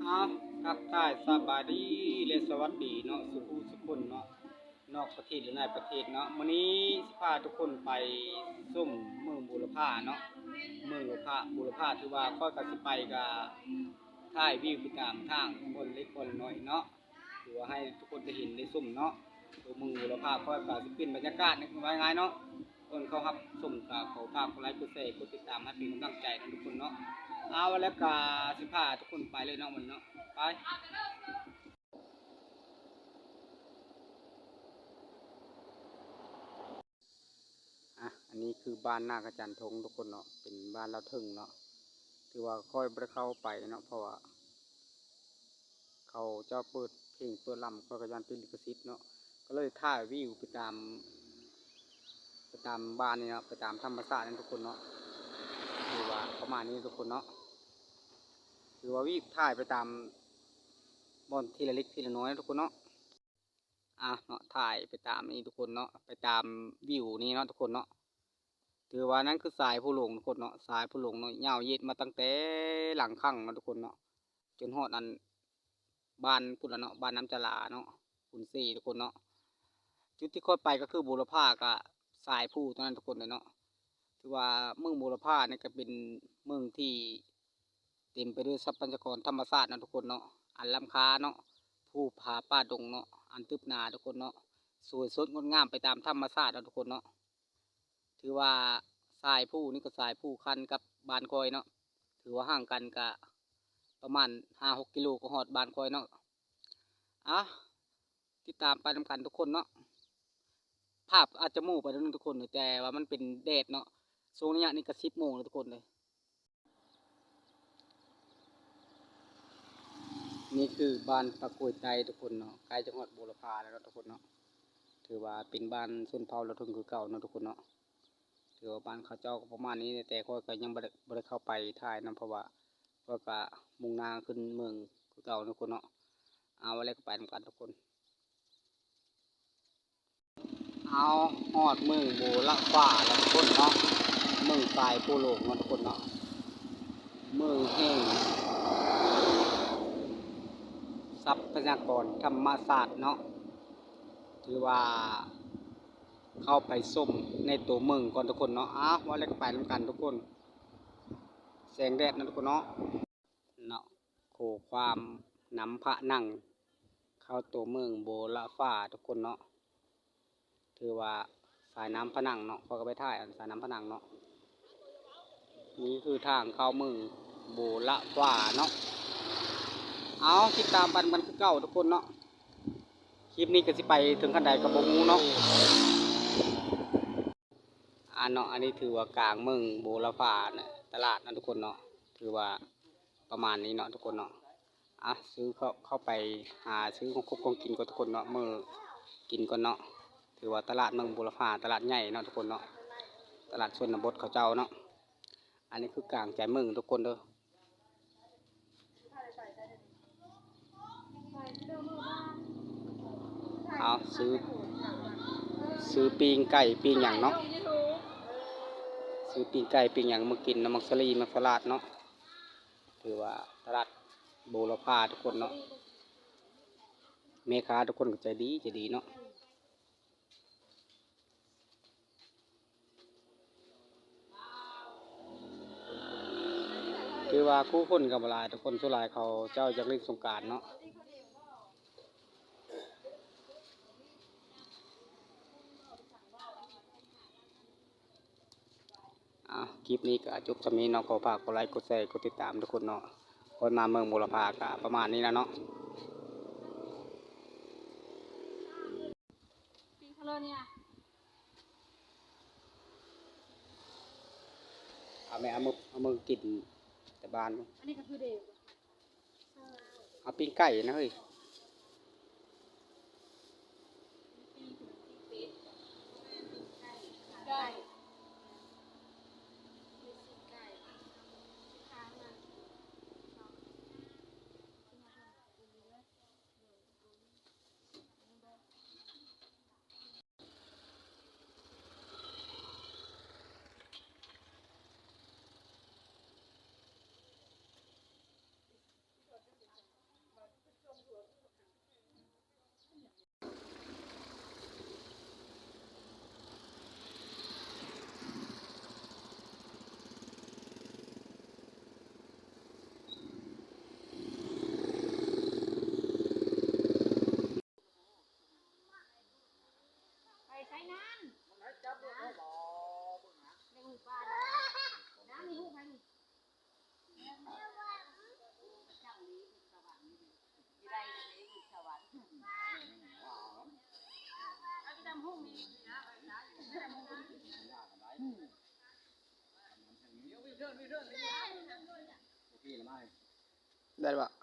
ເອົາ ທັກທາຍສະບາຍດີ ແລະ ສະຫວັດດີເນາະ ສູ່ຜູ້ສູ່ຄົນເນາະ ນອກປະເທດ ແລະ ໃນປະເທດເນາະ. ມື້ນີ້ຊິພາທຸກຄົນໄປຊົມເມືອງບູລະພາເນາະ ເມືອງບູລະພາ ບູລະພາ ຖືວ່າຂ້ອຍກໍຊິໄປ ກໍຖ່າຍວິວໄປຕາມທາງຄົນເລັກຄົນນ້ອຍເນາະ. ຖືວ່າໃຫ້ທຸກຄົນໄດ້ເຫັນໄດ້ຊົມເນາະ ຕົວເມືອງບູລະພາ. ຂ້ອຍກໍຊິເປັນບັນຍາກາດໃນ ວ່າງ່າຍເນາະ ຄົນເຂົ້າຮັບຊົມ ກໍຂໍຝາກກົດໄລ ກົດແຊ ກົດຕິດຕາມ ໃຫ້ເປັນກຳລັງໃຈນຳທຸກຄົນເນາະ. ເອົາ ແລ້ວກໍຊິພາທຸກຄົນໄປເລີຍເນາະ ມື້ນີ້ເນາະ ໄປ. ອ່ະ ອັນນີ້ຄືບ້ານນາກະຈັນທົງທຸກຄົນເນາະ ເປັນບ້ານລາວເທິງເນາະ. ຖືວ່າຂ້ອຍບໍ່ໄດ້ເຂົ້າໄປເນາະ ເພາະວ່າເຂົາເຈົ້າເປີດເພງເປີດລຳ ຂ້ອຍກໍຢ້ານຕິດລິຂະສິດເນາະ ກໍເລີຍຖ່າຍວິວໄປຕາມ ໄປຕາມບ້ານນີ້ເນາະ ໄປຕາມທຳມະຊາດນັ້ນທຸກຄົນເນາະ. ຖືວ່າປະມານນີ້ທຸກຄົນເນາະ ຖືວ່າວິວຖ່າຍໄປຕາມບ່ອນທີລະເລັກທີລະນ້ອຍເນາະທຸກຄົນເນາະ. ອ່ະເນາະ ຖ່າຍໄປຕາມນີ້ທຸກຄົນເນາະ ໄປຕາມວິວນີ້ເນາະທຸກຄົນເນາະ. ຖືວ່ານັ້ນຄືສາຍພູຫຼົງທຸກຄົນເນາະ ສາຍພູຫຼົງເນາະ ຍາວເຫຍດມາຕັ້ງແຕ່ຫຼັງຄັງເນາະທຸກຄົນເນາະ ຈົນຮອດອັນບ້ານພຸ້ນລະເນາະ ບ້ານນ້ຳຈະຫຼາເນາະ ຂຸນສີທຸກຄົນເນາະ. ຈຸດທີ່ຂ້ອຍໄປກໍຄືບູລະພາ ກໍສາຍພູຕົງນັ້ນທຸກຄົນເນາະ. ຖືວ່າເມືອງບູລະພານີ້ກໍເປັນເມືອງທີ່ ເຕັມໄປດ້ວຍຊັບພະຍາກອນທຳມະຊາດເນາະທຸກຄົນເນາະ ອັນລ້ຳຄ່າເນາະ ພູຜາປ່າດົງເນາະ ອັນຕຶບໜາທຸກຄົນເນາະ ສວຍສົດງົດງາມໄປຕາມທຳມະຊາດເນາະທຸກຄົນເນາະ. ຖືວ່າສາຍພູນີ້ກໍສາຍພູຄັນກັບບ້ານຂ້ອຍເນາະ ຖືວ່າຫ່າງກັນກະປະມານຫ້າຫົກກິໂລກໍຮອດບ້ານຂ້ອຍເນາະ. ອ່ະ ຕິດຕາມໄປນຳກັນທຸກຄົນເນາະ. ພາບອາດຈະໝູ່ໄປໜ້ອຍໜຶ່ງທຸກຄົນ ແຕ່ວ່າມັນເປັນແດດເນາະ ຊ່ວງໄລຍະນີ້ກໍສິບໂມງແລ້ວທຸກຄົນເອີຍ. ນີ້ຄືບ້ານປາກກວຍໃຕ້ທຸກຄົນເນາະ ໃກ້ຈະຮອດບູລະພາແລ້ວເນາະທຸກຄົນເນາະ. ຖືວ່າເປັນບ້ານຊົນເຜົ່າລາວເທິງຄືເກົ່າເນາະທຸກຄົນເນາະ. ຖືວ່າບ້ານເຂົາເຈົ້າກໍປະມານນີ້ ແຕ່ຂ້ອຍກໍຍັງບໍ່ໄດ້ ບໍ່ໄດ້ເຂົ້າໄປຖ່າຍນຳ ເພາະວ່າຂ້ອຍກໍມຸ່ງໜ້າຂຶ້ນເມືອງຄືເກົ່າເນາະທຸກຄົນເນາະ. ເອົາ ແລ້ວກໍໄປນຳກັນທຸກຄົນ. ເອົາ ຮອດເມືອງບູລະພາແລ້ວທຸກຄົນເນາະ ເມືອງຊາຍພູຫຼົງເນາະທຸກຄົນເນາະ ເມືອງແຫ່ງຊັບພະຍາກອນທຳມະຊາດເນາະ. ຖືວ່າເຂົ້າໄປຊົມໃນຕົວເມືອງກ່ອນທຸກຄົນເນາະ. ເອົາ ວ່າແລ້ວກໍໄປນຳກັນທຸກຄົນ ແສງແດດເນາະທຸກຄົນເນາະ. ເນາະ ຂໍ້ຄວາມນຳພະນັງເຂົ້າຕົວເມືອງບູລະພາທຸກຄົນເນາະ. ຖືວ່າສາຍນ້ຳພະນັງເນາະ ຂ້ອຍກໍໄປຖ່າຍອັນສາຍນ້ຳພະນັງເນາະ. ນີ້ຄືທາງເຂົ້າເມືອງບູລະພາເນາະ. ເອົາ ຕິດຕາມກັນ ກັນຄືເກົ່າທຸກຄົນເນາະ. ຄລິບນີ້ກໍຊິໄປເຖິງຂັ້ນໃດກໍບໍ່ຮູ້ເນາະ. ອ່າເນາະ ອັນນີ້ຖືວ່າກາງເມືອງບູລະພານະ ຕະຫຼາດເນາະທຸກຄົນເນາະ. ຖືວ່າປະມານນີ້ເນາະທຸກຄົນເນາະ. ອ່ະ ຊື້ເຂົ້າ ເຂົ້າໄປຫາຊື້ຂອງຄົບຂອງກິນກ່ອນທຸກຄົນເນາະ ມື້ກິນກ່ອນເນາະ. ຖືວ່າຕະຫຼາດເມືອງບູລະພາ ຕະຫຼາດໃຫຍ່ເນາະທຸກຄົນເນາະ ຕະຫຼາດຊົນນະບົດເຂົາເຈົ້າເນາະ. ອັນນີ້ຄືກາງໃຈເມືອງທຸກຄົນເດີ. ເອົາ ຊື້ ຊື້ປີ້ງໄກ່ປີ້ງຫຍັງເນາະ ຊື້ປີ້ງໄກ່ປີ້ງຫຍັງມາກິນນຳໝາກສາລີໝາກສະຫຼາດເນາະ. ຖືວ່າຕະຫຼາດບູລະພາທຸກຄົນເນາະ ແມ່ຄ້າທຸກຄົນກໍໃຈດີ ໃຈດີເນາະ. ຖືວ່າຄູ່ຄົນກໍບໍ່ຫຼາຍທຸກຄົນ ສ່ວນຫຼາຍເຂົາເຈົ້າຢາກຫຼິ້ນສົງການເນາະ. ເອົາ ຄລິບນີ້ກໍຈົບສ່ຳນີ້ເນາະ. ຂໍຝາກກົດໄລ ກົດແຊ ກົດຕິດຕາມທຸກຄົນເນາະ. ຂ້ອຍມາເມືອງບູລະພາກໍປະມານນີ້ແຫຼະເນາະ. ເອົາແມ່ ເອົາມື ເອົາມືກິນແຕ່ບ້ານ. ອັນນີ້ກໍຄືເດ ເອົາປີ້ງໄກ່ນະເຮີ້ຍ. ໄດ້ບໍ່?